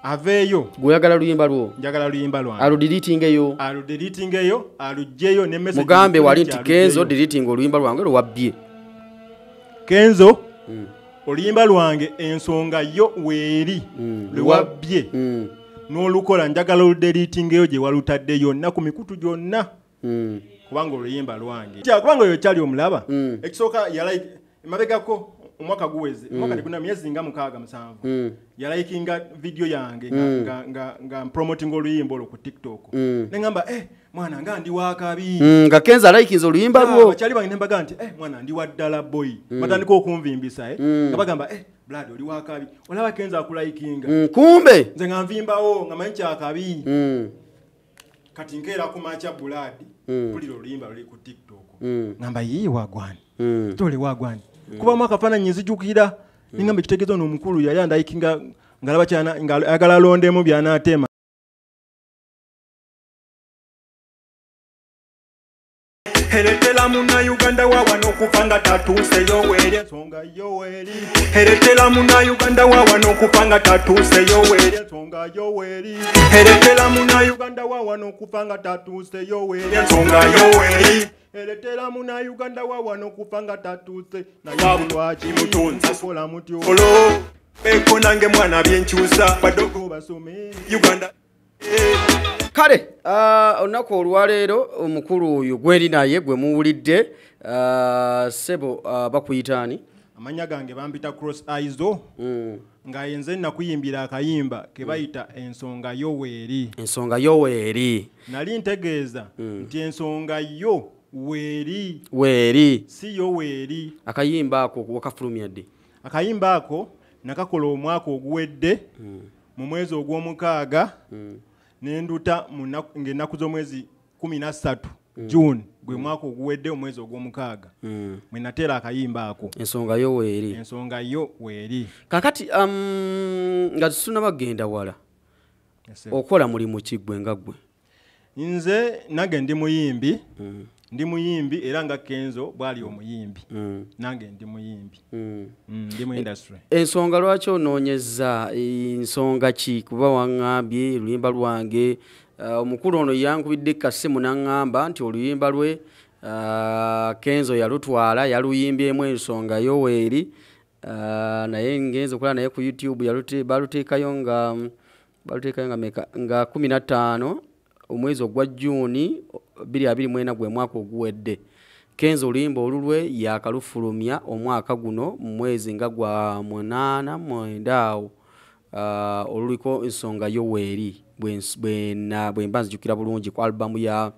Aveeyo. Gweyagala luyimba lwo. Njagala luyimba lwange. Aludeletingeyo. Aludeletingeyo, alugyeyo ne message. Mugambe wali nti Kenzo deleting oluyimba lwange lwabbye. Kenzo oluyimba lwange ensonga yo weeri lwabbye. N'olukola njagala oludeletingeyo gye walutadde yonna ku mikutu gyonna. Kubanga oluyimba lwange. Kubanga oyo kyali omulaba. Ekisooka yalike emabegako omwaka guweze. Omwaka guna myezi nga 6 7. Yalikinga video yange nga promoting oluyimba olwo ku TikTok. Nengamba mwana nga ndi wakabi. Nga Kenzo alikinze oluyimba lwo. Bakyali bange nembaga nti mwana ndi wa ddala boy. Batandika okunvimbisa nga bagamba blood oli wakabi. Olaba Kenzo akulikinga. Kumbe nze nga nvimbawo nga manyi kyakabi. Kati nkeera ku macha blood pulira oluyimba luli ku TikTok. Ngamba yii wagwani. Tole wagwani. Kuba mwaka faananyi nzijukira ningamba ekitegeeza ono omukulu yali andayikinga ngalaba kyana ayagala alondemu by'anaatema. Eretera munnauganda wa wano okufa nga tatuuse Yoweri. Ensonga Yoweri. Eretera munnauganda wa wano okufa nga tatuuse Yoweri. Ensonga Yoweri. Eretera munnauganda wa wano okufa nga tatuuse Yoweri. Ensonga Yoweri. Eretera munnauganda wa wano okufa nga tatuuse. Naye lwaki mutunza kola mutyo. Olo eko nange mwana byenkyusa badogo basome Uganda. Kale olunaku olwaleero omukulu oyo gweri naye gwe muwulidde sebo bakuyitaani. Amannya gange bampita Cross Aizo. Nga yenze nakuyimbira akayimba ke bayita ensonga Yoweri. Ensonga Yoweri. Nali ntegeeza nti ensonga yo weeri. Weeri. Si Yoweri. Akayimba ako wakafulumya ddi? Akayimba ako nakakola omwaka oguwedde mu mwezi ogw'omukaaga. Nenduta ng'ennaku z'omwezi 13 June gwe mwaka oguwedde omwezi ogw'omukaaga mwe nateera akayimba ako. Ensonga yo weeri. Ensonga yo weeri. Kakati nga tusunnabagenda wala, okola mulimu ki ggwe nga ggwe? Nze nange ndi muyimbi. Ndi muyimbi era nga Kenzo bw'ali omuyimbi. Nange ndi muyimbi. Ndi mu industry. Ensonga lwaki onoonyeza ensonga ki? Kuba waŋŋambye oluyimba lwange omukulu ono yankubidde kasimu n'aŋŋamba nti oluyimba lwe Kenzo yalutwala yaluyimbyemu ensonga Yoweri naye ngenze okulaba naye ku YouTube baluteekayo nga meka nga 15 omwezi ogwa Juni 2024 gwe mwaka oguwedde. Kenzo oluyimba olulwe yakalufulumya omwaka guno mu mwezi nga gwa 8 9 awo oluliko ensonga Yoweri bwe mba nzijukira bulungi ku albamu ya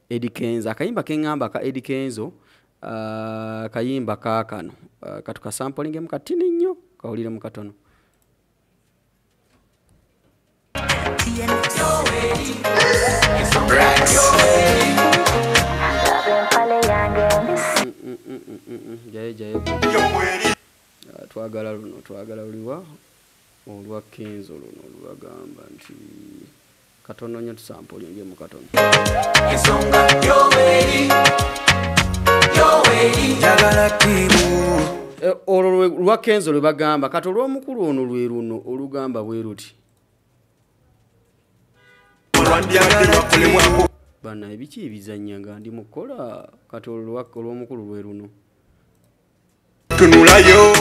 Eddy Kenzo. Akayimba keŋŋamba ka Eddy Kenzo kayimba kaakano katukasampolingemu katini nnyo kawuliremu katono. Jaye twagala luno twagala luliwa olwa Kenzo luno lwagamba nti katono nnyo tusampolingemu katono. Ensonga Yoweri Yoweri njagala tibu. Olwo lwa Kenzo lwe bagamba kati olw'omukulu ono lwe luno olugamba bwe luti. Bana ebiki ebizannya nga ndi mukola kati olw'omukulu lwe luno. Tunulayo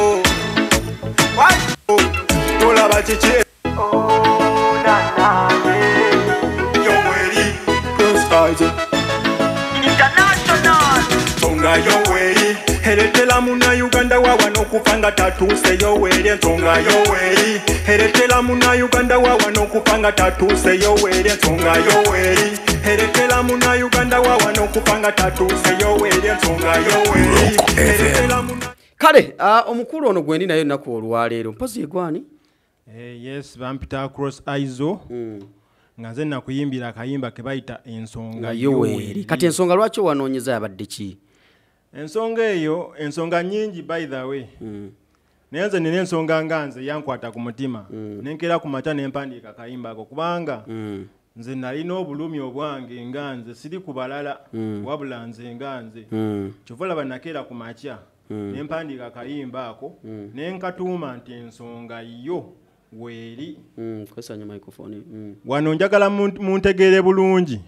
tolaba kiki Yoweri Cross Aizo International. Ensonga Yoweri eretera munnauganda wa wano okufa nga tatuuse Yoweri. Ensonga Yoweri eretera munnauganda wa wano okufa nga tatuuse Yoweri. Ensonga Yoweri eretera munnauganda wa wano okufa nga tatuuse Yoweri. Ensonga Yoweri eretera munna. Kale omukulu ono gwendi naye ennaku olwaleero mpozi egwani? Yes, bampita Cross Aizo. Nga nze nakuyimbira akayimba ke bayita ensonga Yoweri. Kati ensonga lwaki wanoonyeza yabadde ki? Ensonga eyo, ensonga nnyingi by the way. Naye nze nina ensonga nga nze yankwata ku mutima. Nenkeera ku makya ne mpandiika akayimba ako kubanga nze nalina obulumi obwange nga nze siri ku balala wabula nze nga nze. Kyova olaba nakeera ku makya ne mpandiika akayimba ako ne nkatuuma nti ensonga yo Weeri. Kozesa microphone. Wano njagala muntegeere bulungi.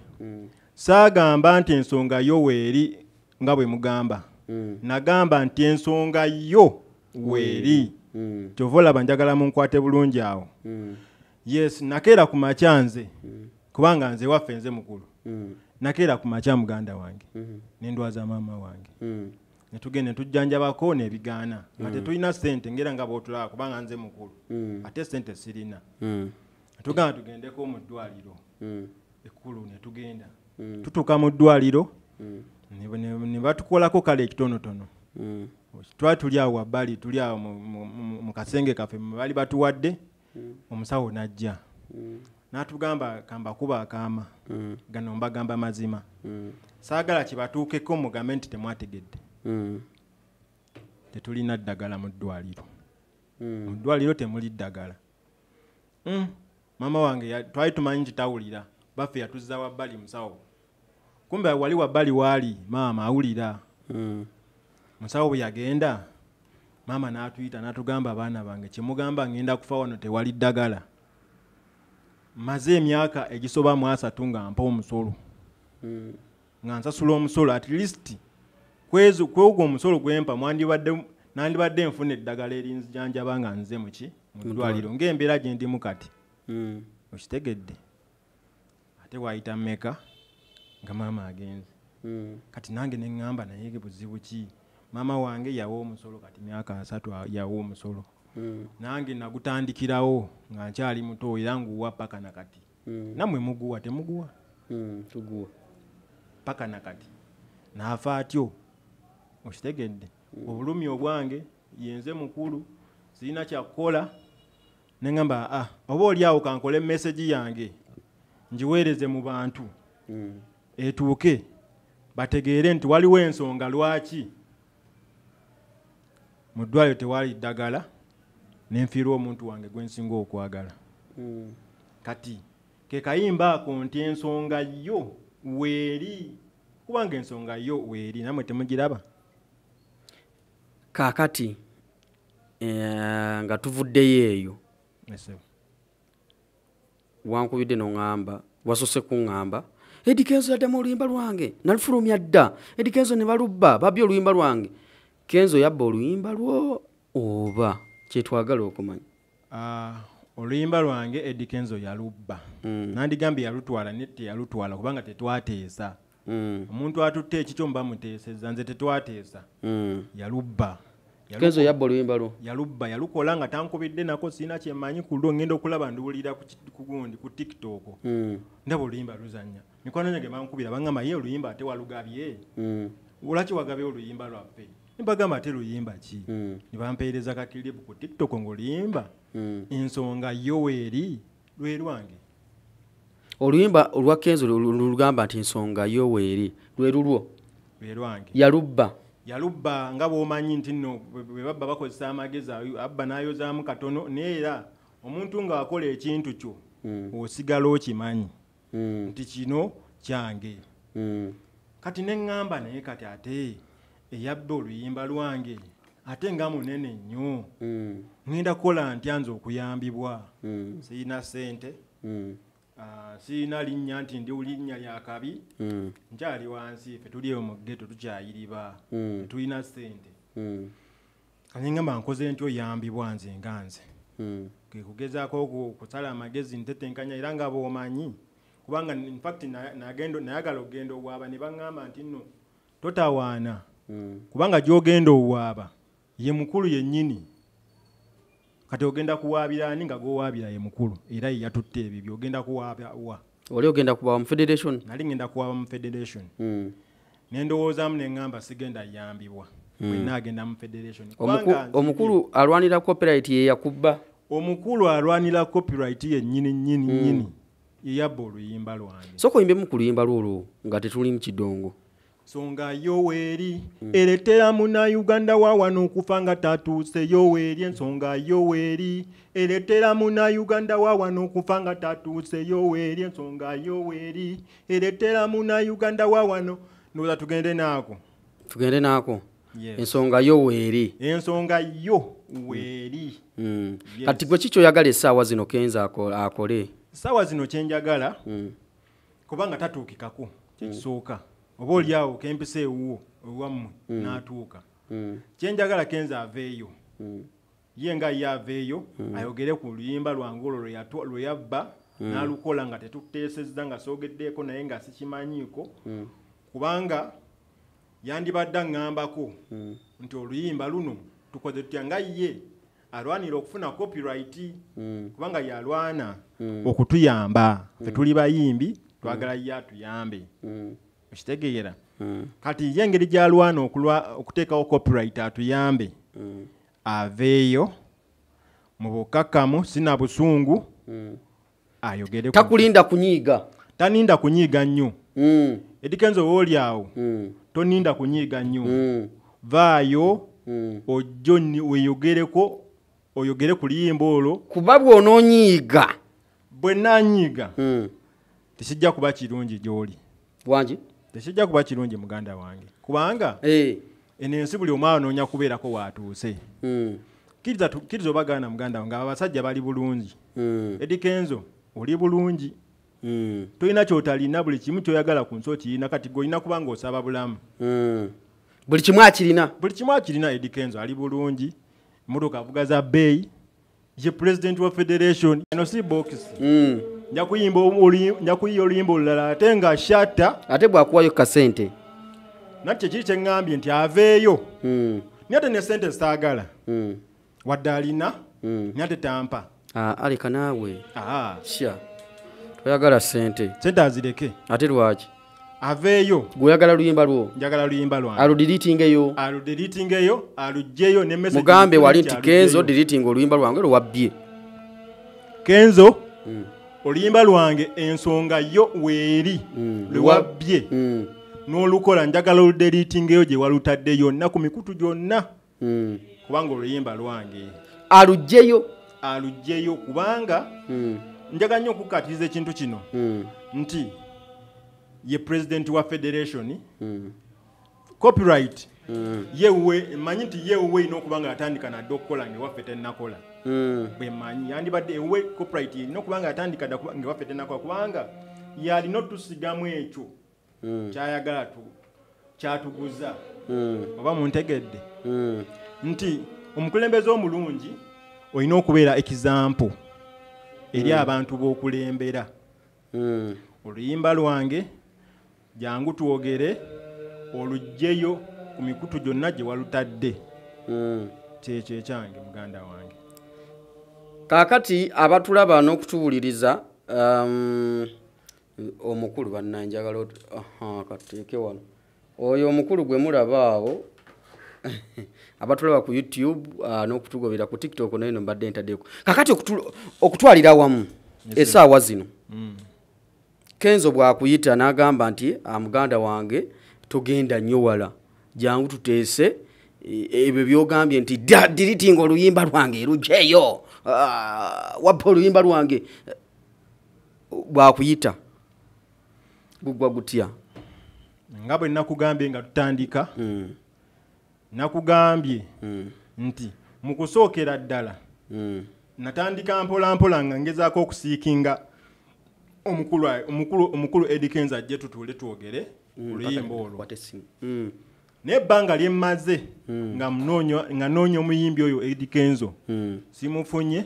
Saagamba nti ensonga yo weeri nga bwe mugamba. Nagamba nti ensonga yo weeri. Kyova olaba njagala munkwate bulungi awo. Yes, nakeera ku makya nze. Kubanga nze waffe nze mukulu. Nakeera ku makya muganda wange. Nendwaza maama wange. Ne tugenda ne tujjanjabako n'ebigaana. Nga tetulina ssente ngera nga bw'otulaba kubanga nze mukulu. Ate ssente sirina. Tugamba tugendeko mu ddwaliro. Ekkulu ne tugenda. Tutuuka mu ddwaliro. Ne batukolako kale ekitonotono. Twali tuli awo wabbali, tuli awo mu kasenge kaffe bali batuwadde. Omusawo n'ajja. N'atugamba kambakuba akaama. Gano mbagamba mazima. Saagala kibatuukeko mugambe nti temwategedde. Tetulina ddagala mu ddwaliro. Mu ddwaliro temuli ddagala. Maama wange twali tumanyi nti tawulira. Baffe yatuzza wabbali musawo. Kumbe wali wabbali waali maama awulira. Musawo bwe yagenda maama n'atuyita n'atugamba abaana bange kyemugamba ngenda kufa wano tewali ddagala. Maze emyaka egisoba mu 30 nga mpa omusolo. Nga nsasula omusolo at least kwegwo omusolo gwempa nandibadde nfuna eddagala erinzijanjaba nga nze muki mu ddwaliro ng'embeera gye ndimu kati. Okitegedde. Ate waayita mmeka nga maama agenze. Kati nange ne ŋŋamba naye buzibu ki? Maama wange yawa omusolo kati myaka 30 yawa omusolo. Nange nagutandikirawo nga nkyali muto era nguwa paka na kati. Nammwe muguwa temuguwa? Tuguwa. Paka na kati. N'afa atyo. Okitegedde. Obulumi obwange yenze mukulu sirina kyakukola ne ŋŋamba oba oli awo kankole message yange ngiweereze mu bantu. Etuuke bategeere nti waliwo ensonga lwaki mu ddwaliro tewali ddagala nenfiirwa omuntu wange gwe nsinga okwagala. Kati ke kayimba ako nti ensonga yo weeri, kubanga ensonga yo weeri nammwe temugiraba. Kaakati nga tuvuddeyo eyo wankubidde n'oŋŋamba, wasoose kuŋŋamba Eddy Kenzo yaddamu oluyimba lwange nalufulumya dda. Eddy Kenzo ne balubba babbye oluyimba lwange. Kenzo yabba oluyimba lwo oba kyetwagala okumanya? Oluyimba lwange Eddy Kenzo yalubba. Nandigambye yalutwala ne teyalutwala kubanga tetwateesa. Omuntu atutte ekikyo mba muteesezza, nze tetwateesa. Yalubba. Kenzo yabba oluyimba lwo? Yalubba, yalukola nga tankubidde nako sirina kye mmanyi ku lwo ngenda okulaba nduwulira ku gundi ku TikTok. Ndaba oluyimba luzannya. Mikwano gyange bankubira baŋŋamba ye oluyimba ate walugabye. Lwaki wagabye oluyimba lwaffe? Mbagamba ate luyimba ki? Ne bampeereza ka clip ku TikTok ng'oluyimba. Ensonga yo weeri lwe lwange. Oluyimba olwa Kenzo lugamba nti ensonga yo weeri lwe lulwo? Lwe lwange. Yalubba. Yalubba nga bw'omanyi nti nno bwe babba bakozesa amagezi abba n'ayozaamu katono naye era omuntu ng'akola ekintu kyo osigala okimanyi nti kino kyange. Kati ne ŋŋamba naye kati ate eyabba oluyimba lwange ate nga munene nnyo. Ŋŋenda kukola ntya nze okuyambibwa? Sirina ssente. Sirina linnya nti ndi linnya lya kabi. Nkyali wansi ffe tuli eyo mu ghetto tukyayiriba. Tetulina ssente. Kati ŋŋamba nkoze ntya oyambibwa nze nga nze? Ke kugezaako okusala amagezi ntetenkanya era nga bw'omanyi. Kubanga in fact nayagala okugenda owaaba ne baŋŋamba nti nno totawaana. Kubanga gy'ogenda owaaba ye mukulu yennyini. Kati ogenda kuwaabira ani nga gw'owaabira ye mukulu era ye yatutte ebibyo ogenda kuwaaba wa? Oli ogenda kuwaaba mu federation? Nali ngenda kuwaaba mu federation. Ne ndowoozaamu ne ŋŋamba sigenda yambibwa. Bwe naagenda mu federation. Omukulu alwanira copyright ye yakubba. Omukulu alwanira copyright ye nnyini nnyini nnyini. Ye yabba oluyimba lwange. Sooka oyimbemu ku luyimba lwo olwo nga tetuli mu kidongo. Nsonga Yoweri eretera munnayuganda wa wano okufa nga tatuuse. Yoweri ensonga Yoweri eretera munnayuganda wa wano okufa nga tatuuse. Yoweri ensonga Yoweri eretera munnayuganda wa wano. Ndowooza tugende naako. Tugende naako. Yes. Ensonga yo weeri. Ensonga yo weeri. Yes. Kati gwe kiki oyagala essaawa zino Kenzo akole? Essaawa zino kyenjagala, kubanga tatuukikako, kyekisooka. Oba oli awo kempisa ewuwo ewammwe n'atuuka. Kyenjagala Kenzo aveeyo. Ye nga ye aveeyo, ayogere ku luyimba lwange olwo lwe yabba, n'alukola nga tetuteesezza, nga soogeddeeko naye nga sikimanyiiko. Kubanga yandibadde aŋŋambako nti oluyimba luno tukoze tutya, nga ye alwanira okufuna copyright, kubanga yalwana okutuyamba. Ffe tuli bayimbi, twagala ye atuyambe. Okitegeera? Kati ye engeri gy'alwana okuteekawo copyright atuyambe, aveeyo mu bukkakkamu, sina busungu, ayogere ku- Takulinda kunyiiga. Taninda kunyiiga nnyo. Eddy Kenzo wooli awo, toninda kunyiiga nnyo. Vaayo, ojje weeyogereko, oyogere ku luyimba olwo. Kuba bw'onoonyiiga. Bwe nnaanyiiga, tekijja kuba kirungi gy'oli. Wangi? Tekijja kuba kirungi muganda wange. Kubanga eno ensi buli omu anoonya kubeerako w'atuuse. Kkiriza obagaana muganda wange, abasajja bali bulungi. Eddy Kenzo oli bulungi. Tolina ky'otalina, buli kimu ky'oyagala ku nsi okirina, kati gwe olina kuba ng'osaba bulamu. Buli kimu akirina. Buli kimu akirina. Eddy Kenzo ali bulungi, emmotoka avuga za bbeeyi, ye president wa federation. Eno si box. Nja kuyiiya oluyimba olulala ate nga shatta. Ate bw'akuwayo kasente. Nati kyekiri kye ŋŋambye nti aveeyo. Naye ate ne ssente saagala. Wadde alina, naye ate tampa. Aleka naawe. Sha. Toyagala ssente. Ssente azireke. Ate lwaki? Aveeyo. Gwe oyagala luyimba lwo? Njagala luyimba lwange. Aludiriitingeyo. Aludiriitingeyo, aluggyeyo ne message. Mugambe wali nti aluggyeyo. Kenzo diriitinga oluyimba lwange lwe wabbye. Kenzo, oluyimba lwange ensonga yo weeri, lwe wabbye n'olukola, njagala oludiriitingeyo gye walutadde yonna ku mikutu gyonna, kubanga oluyimba lwange. Aluggyeyo. Aluggyeyo, kubanga njagala nnyo okukkaatiriza ekintu kino nti ye president wa federation, copyright yewuwe. Mmanyi nti yewuwe erina okuba nga yatandika nadde okukola ng'ewaffe tennakola. Bwe mmanyi yandibadde ewuwe copyright erina okuba nga yatandika dda ng'ewaffe tennakola, kubanga yalina otusigamu ekyo kyayagala kyatuguza. Oba muntegedde nti omukulembeze omulungi olina okubeera example eri abantu b'okulembera. Oluyimba lwange jangu twogere, oluggyeyo ku mikutu gyonna gye walutadde. Kyekyo ekyange muganda wange. Kaakati abatulaba n'okutuwuliriza, omukulu bannange njagala aha, katuteeke wano oyo omukulu gwe mulaba awo. Abatulaba ku YouTube, n'okutugobera ku TikTok, naye no mbadde ntaddeko. Kaakati okutwalira awamu, essaawa zino Kenzo bw'akuyita n'agamba nti, muganda wange, togenda nnyo wala, jangu tuteese, ebyo by'ogambye nti diritinga oluyimba lwange luggyeyo, wabba oluyimba lwange, bw'akuyita gugwa gutya? Nga bwe nakugambye nga tutandika, nakugambye nti mu kusookera ddala natandika mpola mpola nga ngezaako okusiikinga omukulu Eddy Kenzo ajje tutuule twogere oluyimba olwo. Kwata essimu. Naye ebbanga lye mmaze nga nnoonya omuyimbi oyo Eddy Kenzo, simufunye.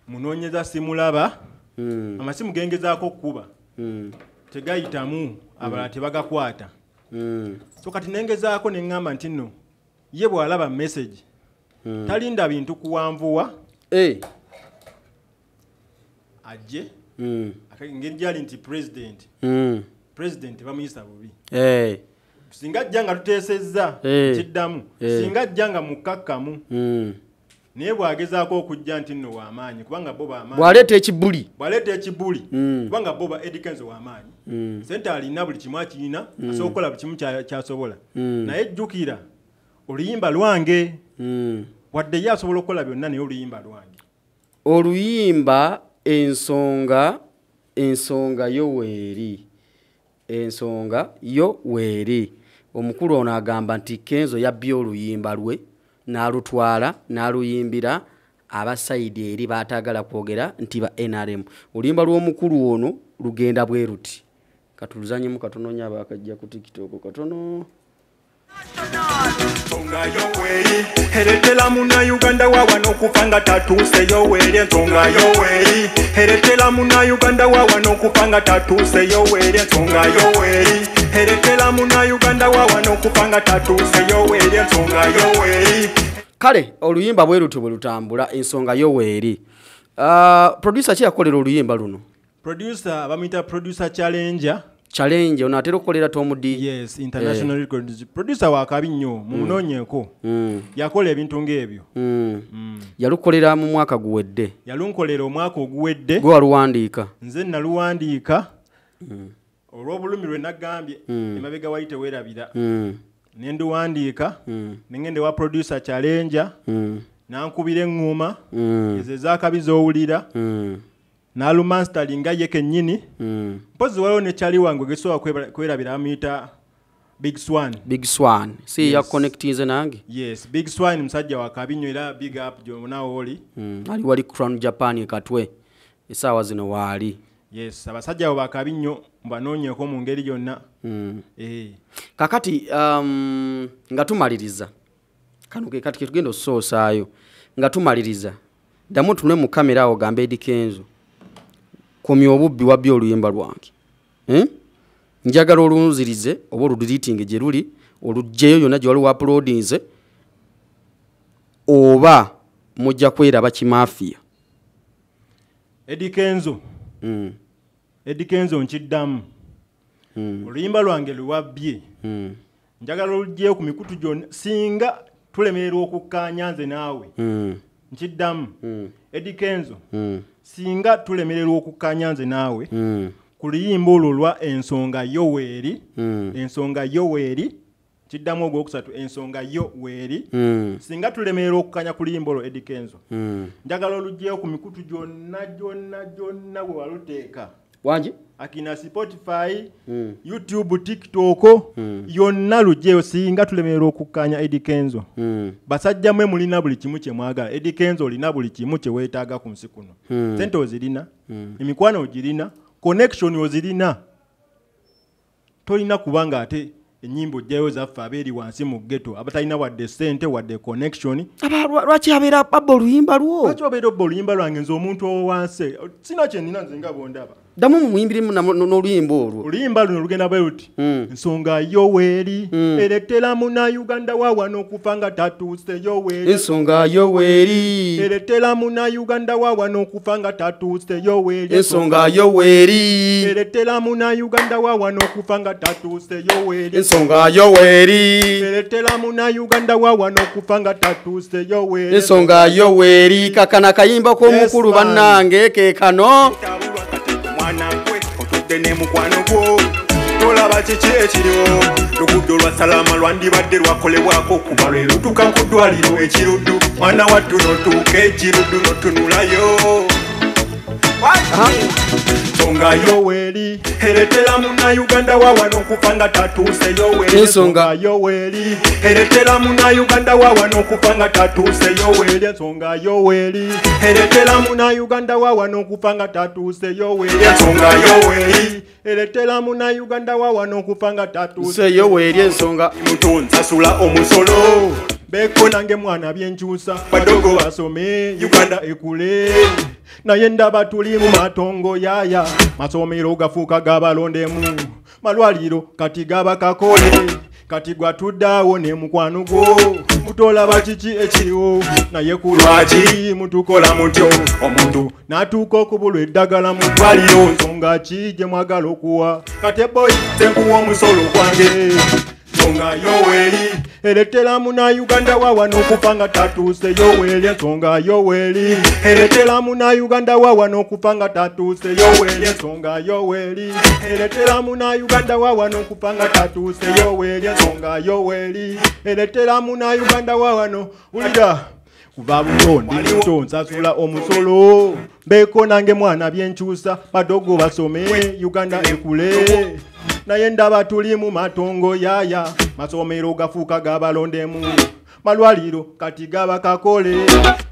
Munoonyeza simulaba. Amasimu gengezaako okkuba tegayitamu, abalala tebagakwata. So kati nengezaako ne ŋŋamba nti nno ye bw'alaba message talinda bintu kuwanvuwa, ajje. Engeri gyali nti president, president bamuyisa bubi. Singa ajja nga tuteesezza, kiddamu. Singa ajja nga mukkakkamu, naye bw'agezaako okujja nti nno w'amaanyi, kubanga bo b'amaanyi, bw'aleeta ekibuli, bw'aleeta ekibuli, kubanga bo ba Eddy Kenzo w'amaanyi, sente alina, buli kimu akirina, asobola okukola buli kimu ky'asobola. Naye jjukira oluyimba lwange. Wadde ye asobola okukola byonna, naye oluyimba lwange. Oluyimba ensonga yo weeri, ensonga yo weeri. Omukulu ono agamba nti Kenzo yabbye oluyimba lwe n'alutwala n'aluyimbira abasayidi eri baatagala kwogera nti ba NRM. Oluyimba lw'omukulu ono lugenda bwe ruti. Katuluzanyemu katono nnyo abakajja ku TikTok katono. Nsonga yoweri eretera munnayuganda wa wano okufa nga tatuuse yoweri. Ensonga yoweri eretera munnayuganda wa wano okufa nga tatuuse yoweri. Ensonga yoweri eretera munnayuganda wa wano okufa nga tatuuse yoweri. Ensonga yoweri. Kale oluyimba bwe lutyo bwe lutambula, ensonga yoweri. Producer ki yakolera oluyimba luno? Producer bamuyita Producer Challenger. Challenge ono atera okukolera Tom D. Yes, International Records. Producer wakabi nnyo, mumunoonyeeko. Yakola ebintu ng'ebyo. Yalukolera mu mwaka guwedde. Yalunkolera omwaka oguwedde. Gwe waluwandiika? Nze naluwandiika. Olw'obulumi lwe nagambye emabega wali teweerabira. Ne nduwandiika, ne ngenda ewa Producer Challenger, n'ankubira eŋŋoma ezo ez'akabi z'owulira, n'alumansitalinga ye kennyini. Mpozzi waliwo ne kyali wange gesobola kwerabira, bamuyita Big Swan. Big Swan si Yes. yakonectinze nange? Yes, Big Swan musajja wakabi nnyo, era big up gyonna wooli. Ali wali Crown Japan e Katwe essaawa zino waali. Yes, abasajja abo bakabi nnyo, mbanoonyeeko mu ngeri yonna. Kakati nga tumaliriza kano ke kati ketugenda okusoosaayo, nga tumaliriza, ddamu tunule mu kamera awo gambe Eddy Kenzo, komya obubbi, wabbye oluyimba lwange, eh? Njagala olunzirize oba oludeletinge gye luli, oluggyeyo yonna gye wali wauploadinze, oba mujja kweraba kimafiya. Eddy Kenzo, Eddy Kenzo, nkiddamu, oluyimba lwange lwewabbye, njagala oluggyeyo ku mikutu gyonna singa tulemererwa okukkaanya nze naawe. Nkiddamu, Eddy Kenzo, singa tulemererwa okukkaanya nze naawe ku luyimba olwo lwa ensonga yoweeri, ensonga yoweeri, kiddamu ogwokusatu, ensonga yo weeri, singa tulemererwa okukkaanya ku luyimba olwo, Eddy Kenzo, njagala oluggyeyo ku mikutu gyonna gyonna gyonna bwe waluteeka. Wangi? Akina Spotify, YouTube, TikTok, yonna luggyeyo singa tulemererwa okukkaanya. Eddy Kenzo, basajja mwe mulina buli kimu kye mwagala. Eddy Kenzo, olina buli kimu kye weetaaga ku nsi kuno. Sente ozirina, emikwano ogirina, connection ozirina, tolina kubanga ate ennyimba ojjayo zaffe abeeri wansi mu ghetto, abatalina wadde sente wadde connection. Aba lwaki abeera abba oluyimba lwo? Lwaki obeera obba oluyimba lwange, nze omuntu owowansi? Sina kye nina nze nga bwondaba. Ddamu mumuyimbiremu n'oluyimba olwo. Oluyimba luno lugenda bwe luti: ensonga yoweeri eretera munnayuganda wa wano okufa nga tatuuse yoweeri. Ensonga yoweeri eretera munnayuganda wa wano okufa nga tatuuse yoweeri. Ensonga yoweeri eretera munnayuganda wa wano okufa nga tatuuse yoweeri. Ensonga yoweeri eretera munnayuganda wa wano okufa nga tatuuse yoweeri. Ensonga yoweeri. Kakana kayimba k'omukulu. Yes, man. Bannange, ke kano. Tabulwa kati mwana gwe otudde ne mukwano gwo, tolaba kiki ekiriwo. Luguudo lwa Salama lwandibadde lwakolebwako kuba lwe lutuuka ku ddwaliro ekiruddu. Mwana wattu notuuka ekiruddu notunulayo nsonga yoweeri eretera munnayuganda wa wano okufa nga tatuuse yoweeri. Ensonga yoweeri eretera munnayuganda wa wano okufa nga tatuuse yoweeri. Ensonga yoweeri eretera munnayuganda wa wano okufa nga tatuuse yoweeri. Ensonga yoweeri eretera munnayuganda wa wano okufa nga tatuuse se yoweeri ensonga. Muto nsasula omusolo. Beko nange mwana byenkyusa. Badogo basome, Uganda ekule, naye ndaba tuli mu matongo yaya. Masomero gafuuka gabalondemu, malwaliro kati gaba kakole, kati gwatuddeawo ne mukwano gwo mutolaba kiki ekiriwo. Naye ku lwaki mutukola mutyo, omuntu n'atuuka okubulwa eddagala mu ddwaliro? Nsonga ki gye mwagala okuwa kati eboyi Tenkuwa omusolo gwange. Ensonga yoweeri eretera munnayuganda wa wano okufa nga tatuuse yoweeri. Ensonga yoweeri eretera munnayuganda wa wano okufa nga tatuuse yoweeri. Ensonga yoweeri eretera munnayuganda wa wano okufa nga tatuuse yoweeri. Ensonga yoweeri eretera munnayuganda wa wano. Wulira, kuva buto ndi muto nsasula omusolo. Mbeeko nange mwana byenkyusa. Badogo basome, Uganda ekule, Naye ndaba tuli mu matongo yaya, masomero gafuuka gabalondemu, malwaliro kati gaba kakole,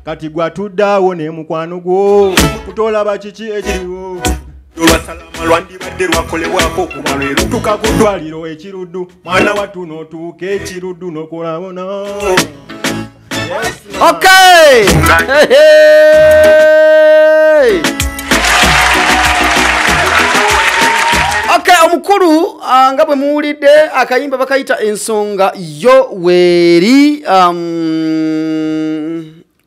kati gwatuddawo ne mukwano gwo, kutolaba kiki ekiriwo. Olwasalama lwandibadde lwakolebwako kuba lwe lutuka ku ddwaliro ekiruddu, mwana wattu n'otuuka ekiruddu n'okulabona. Okay! Hey, hey! Okay, omukulu nga bwe muwulidde akayimba bakayita ensonga yo weeri.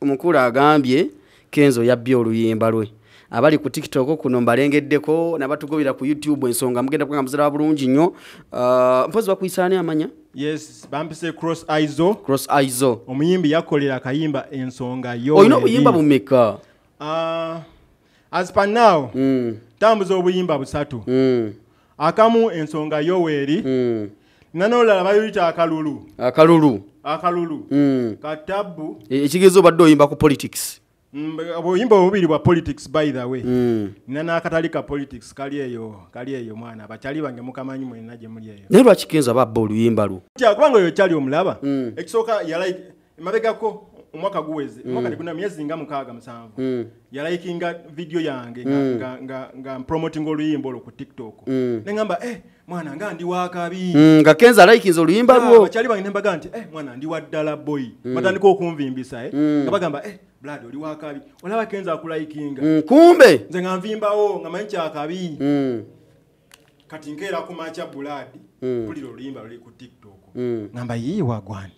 Omukulu agambye Kenzo yabbye oluyimba lwe. Abali ku TikTok kuno mbalengeddeko n'abatugobera ku YouTube ensonga mugenda kubanga muziraba bulungi nnyo. Mpozi bakuyisaani amanya? Yes, bampise Cross Izo. Cross Izo. Omuyimbi yakolera akayimba ensonga yo. Olina obuyimba bumeka? As per now, tambuza obuyimba busatu. Akamu ensonga yoweri. Nanolala bayita akalulu. Akalulu. Akalulu. Katabu. Ekigezo obadde oyimba ku politics. Obuyimba obubiri bwa politics by the way. Nana akatali ka politics kali eyo mwana bakyali bange mukamanyi mwenna gye muli eyo. Naye lwaki Kenzo ababba oluyimba lwo? Kubanga oyo kyali omulaba. Ekisooka yalike emabegako omwaka guweze, omwaka teguna myezi nga 6 7. Yalikinga video yange nga promoting oluyimba olwo ku TikTok. Nengamba mwana nga ndi wakabi. Nga Kenzo alikinze oluyimba lwo. Bakyali bange nembaga nti mwana ndi wa ddala boy. Batandika okunvimbisa nga bagamba Blood oli wakabi. Olaba Kenzo akulayikinga. Kumbe nze nga nvimbawo nga manyi kyakabi. Kati nkeera ku makya Blood mpulira oluyimba luli ku TikTok. Ngamba yii wagwani.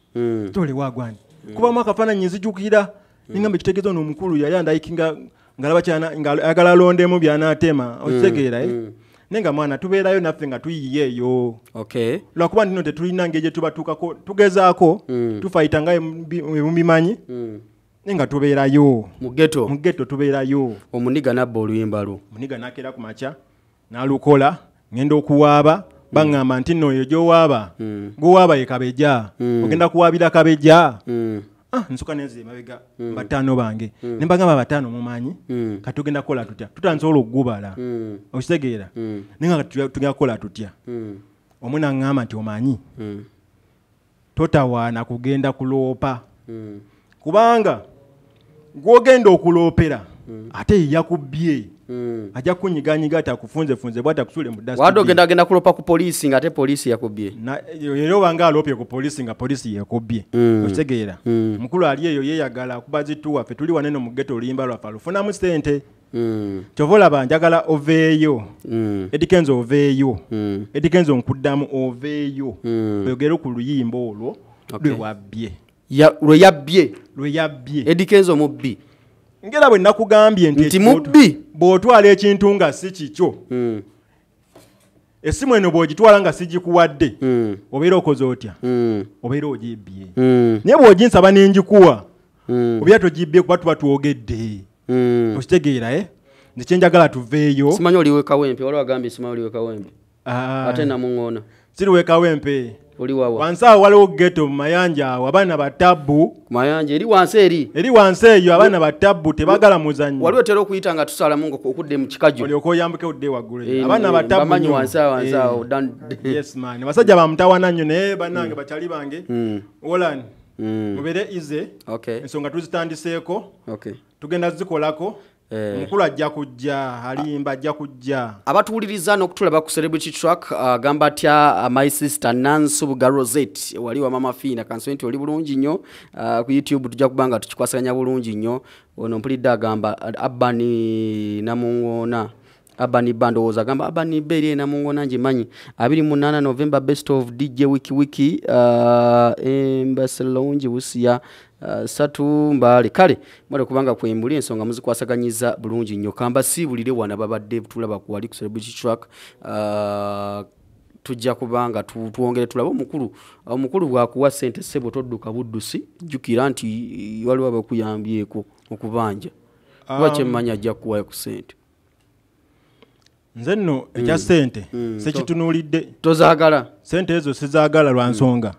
Tole wagwani. Kuba mwaka faananyi nzijukira ningamba ekitegeeza ono omukulu yali andayikinga ngalaba kyana nga ayagala alondemu by'anaatema okitegeera naye nga mwana tubeerayo naffe nga tuyiye eyo. Okay. Lwakuba ntino tetulina ngeri gye tubatuukako, tugezaako tufayita nga mubimanyi naye nga tubeerayo mu ghetto. Mu ghetto tubeerayo. Omuniga nabba oluyimba lwo. Omuniga n'akeera ku makya n'alukola, ngenda okuwaaba baŋŋamba nti nno oyo gy'owaaba gw'owaaba ye Kabeja, ogenda kuwaabira Kabeja. Nsooka nenzira emabega bataano bange ne mbagamba bataano mumanyi kati tugenda kukola tutya, tutandise okugubala okitegeera, naye nga tugenda kukola tutya. Omu n'aŋŋamba nti omanyi totawaana kugenda kuloopa kubanga gw'ogenda okuloopera ate ye yakubbye. Ajja kunyiganyiga atakufunzefunze bw'atakusule mu dustbin. Wadde ogenda agenda kulopa ku poliisi ng'ate poliisi yakubbye. Era obanga aloopye ku poliisi nga poliisi yekubbye. Okitegeera. Mukulu ali eyo yeeyagala kuba zituwa ffe tuli wano eno mu ghetto oluyimba lwaffe alufunamu ssente. Kyova olaba njagala oveeyo. Eddy Kenzo oveeyo. Eddy Kenzo nkuddamu oveeyo. Oyogere ku luyimba olwo lwe wabbye. Lwe yabbye. Lwe yabbye. Eddy Kenzo mubbi. Ngera bwe nakugambye nti mubbi bw'otwala ekintu nga si kikyo, essimu eno bw'ogitwala nga sigikuwadde, obeera okoze otya? Obeera ogibbye. Naye bw'oginsaba ne ngikuwa, obeera togibbye kuba tuba twogedde. Okitegeera Nze kye njagala tuveeyo. Simanyi oli w'e Kawempe, waliwo agambye simanyi oli w'e Kawempe. Ate namuŋŋoona. Siri w'e Kawempe. Oli wawa? Wansi awo waliwo ghetto mu mayanja awo, abaana batabbu. Ku mayanja eri wansi eri? Eri wansi eyo abaana batabbu tebagala muzannyo. Waliwo otera okuyita nga tusalamu okudda mu kikajjo. Olyoke oyambuke odde waggulu eyo. Abaana batabbu Bamanyi wansi awo, wansi awo. Yes man. Abasajja bamutawana nnyo naye bannange bakyali bange. Olan, mubeere easy. Ensonga tuzitandiseeko. Tugenda zikolako. Omukulu ajja kujja, alimba ajja kujja. Abatuwuliriza n'okutulaba ku Celebrity Track agamba atya my sister Nansubuga Rosette wali wa Mama Fina kanso nti oli bulungi nnyo. Ku YouTube tujja kubanga tukikwasaganya bulungi nnyo. Ono mpulidde agamba Abani Namungoona. Abani Bandowooza agamba Abani Beri Namungoona ngimanyi 28 November best of DJ Wiki Wiki Embassy Lounge Busia 3 Mbale. Kale mwale kubanga kwembuli ensonga muzikwasaganyiza bulungi nnyo. Kamba siibulire wana babadde tulaba ku wali ku Celebrity Track. Tujja kubanga tuwongere tulabe omukulu. Omukulu bw'akuwa ssente ssebo todduka buddusi, jjukira nti waliwo abakuyambyeko okubanja. Kuba kyemmanyi ajja kukuwayo ku ssente. Nze nno ekya ssente sikitunuulidde. Tozaagala? Ssente ezo sizaagala lwa nsonga.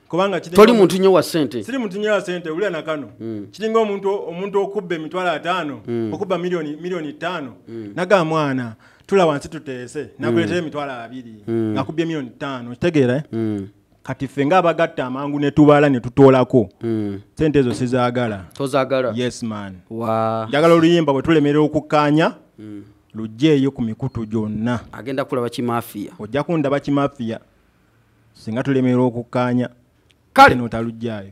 Kubanga toli muntu nnyo wa ssente. Siri muntu nnyo wa ssente, wulira na kano. Kiringa omuntu okubba emitwalo 5, okubba milioni 5. Naga mwana, Tula wansi tuteese, nakuleetera 20,000, ngakubye 5 million, kitegeera, eh? Kati ffe ng'abagatta amangu ne tubala ne tutoolako, sente ezo sizaagala. Tozaagala? Yes man. Wa Njagala oluyimba bwe tulemera okukkaanya, lugyeeyo ku mikutu gyonna. Agenda kulaba kimafiya. Ojja kundaba kimafiya singa tulemera okukkaanya. Kale. Notalugjayo.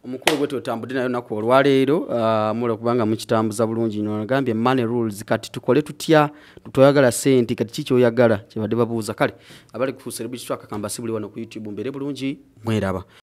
Omukulu gwe tutambudde naye olunaku olwaleero, mula kubanga mukitambuza bulungi nnyo. Agambye money rules. Kati tukole tutya? Toyagala sente, kati ki kyoyagala? Kyebadde babuuza. Kale abali ku Celebrity Track, kambasi buli wano ku YouTube, mbeere bulungi, mweraba.